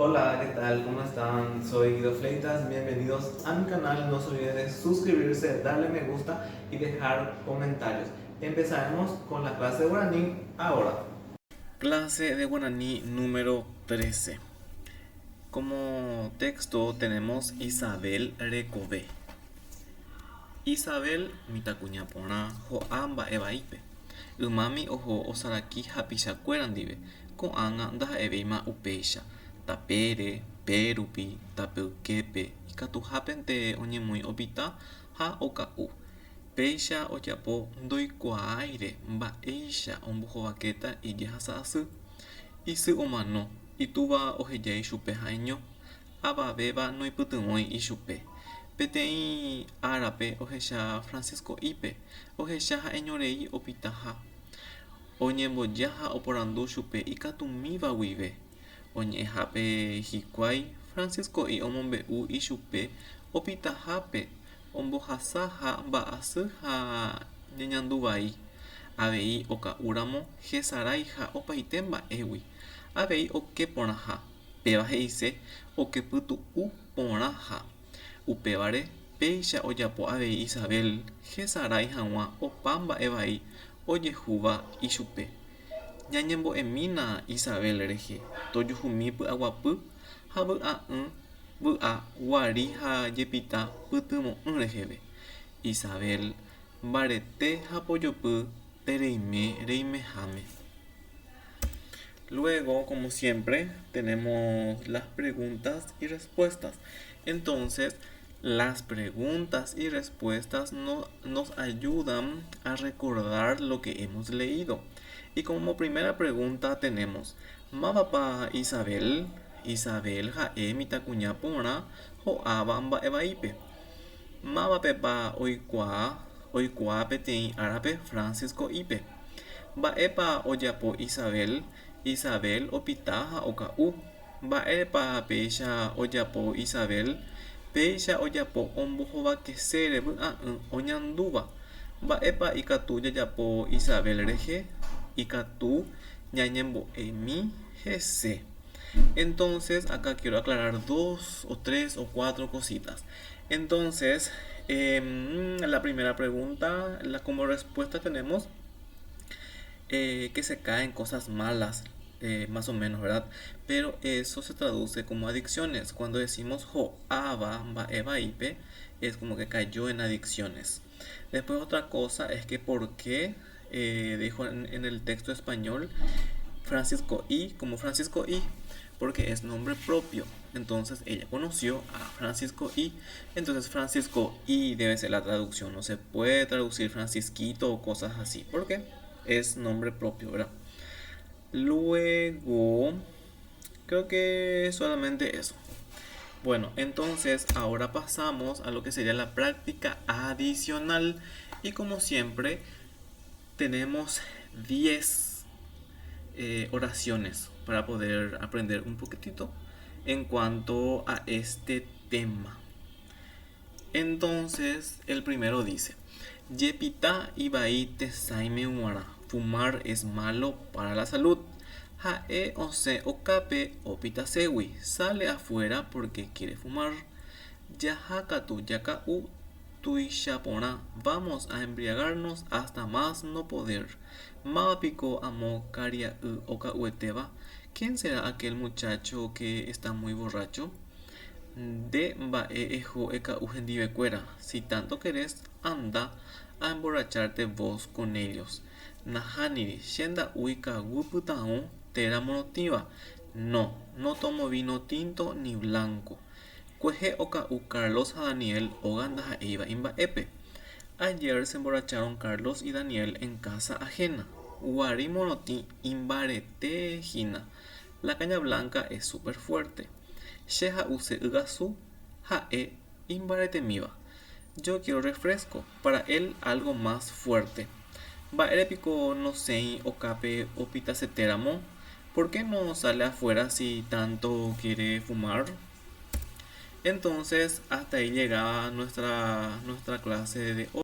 Hola, ¿qué tal? ¿Cómo están? Soy Guido Fleitas, bienvenidos a mi canal. No se olviden de suscribirse, darle me gusta y dejar comentarios. Empezaremos con la clase de guaraní ahora. Clase de guaraní número 13. Como texto tenemos Isabel Rekove. Isabel mitãkuña porã ho'a mba'e vaípe. Ymámi oho osaraki hapichakuéra ndive, ko'ág̃a ndaha'evéima upéicha. Tapére, pérupi, tape yképe, ikatuhápente oñemoĩ opita ha oka'u. Péicha ojapo ndoikuaáire mba'éicha ombohovakéta ijehasa asy. Isy omano, itúva oheja ichupe ha'eño. Avavéva noipytyvõi ichupe. Peteĩ árape ohecha Francisco'ípe, ohecha ha'eñorei opitaha. Oñemboja ha oporandu chupe ikatumíva guive. Oñe'ẽhápe hikuái, Francisco'i omombe'u ichupe opitahápe ombohasaha mba'asy ha ñeñandu vai. Avei oka'úramo hesaraiha opaite mba'égui. Avei oke porãha. Péva he'ise okepytu'u porãha. Upévare, péicha ojapo avei Isabel hesarái hag̃ua opa mba'e vai ojehúva ichupe. Ñañembo'emína Isabel rehe, tojuhumi py'aguapy ha vy'a'ỹ, vy'a, guari ha jepita pytyvõ'ỹ reheve. Isabel, mbarete ha pojopy tereime reimeháme. Luego, como siempre, tenemos las preguntas y respuestas. Entonces, las preguntas y respuestas no, nos ayudan a recordar lo que hemos leído. Y como primera pregunta tenemos, Mávapa Isabel, Isabel ha'e mitãkuña porã ho'áva mba'evaípe. Mávapepa oikuaa oikuaa peteĩ árape Francisco-ípe. Mba'épa ojapo Isabel? Isabel opita ha oka'u. Mba'érepa péicha ojapo Isabel? Péicha ojapo ombohovakesére vy'a'ỹ oñandúva. Mba'épa ikatu jajapo Isabel rehe? Ikatu ñañembo'emi hese. Entonces, acá quiero aclarar dos o tres o cuatro cositas. Entonces, la primera pregunta, la, como respuesta tenemos que se caen cosas malas, más o menos, ¿verdad? Pero eso se traduce como adicciones. Cuando decimos joaba, eva ipe, es como que cayó en adicciones. Después otra cosa es que por qué dijo en el texto español Francisco I como Francisco I, porque es nombre propio. Entonces ella conoció a Francisco I. Entonces Francisco I debe ser la traducción. No se puede traducir Francisquito o cosas así, porque es nombre propio, ¿verdad? Luego, creo que solamente eso. Bueno, entonces ahora pasamos a lo que sería la práctica adicional. Y como siempre, tenemos 10 oraciones para poder aprender un poquitito en cuanto a este tema. Entonces, el primero dice, Jepita ivai tesãime g̃uarã, fumar es malo para la salud. Ha'e osẽ okápe opitaségui, sale afuera porque quiere fumar. Jaha katu jaka'u tuicha porã, vamos a embriagarnos hasta más no poder. Máva piko amo karia'y oka'uetéva, quién será aquel muchacho que está muy borracho? Nde mba'e eho eka'u hendivekuéra, si tanto querés, anda a emborracharte vos con ellos. Nahániri, che nda'úi kaguy pytãũ térã morotĩva. No, no tomo vino tinto ni blanco. Kuehe oka'u Carlos ha Daniel óga ndaha'éiva imba'épe. Ayer se emborracharon Carlos y Daniel en casa ajena. Guari morotĩ imbarete hína. La caña blanca es super fuerte. Che ha'use ygasu, ha'e imbaretemíva. Yo quiero refresco, para él algo más fuerte. Mba'ére piko nosẽi okápe opitasetéramo? ¿Por qué no sale afuera si tanto quiere fumar? Entonces, hasta ahí llegaba nuestra, nuestra clase de hoy.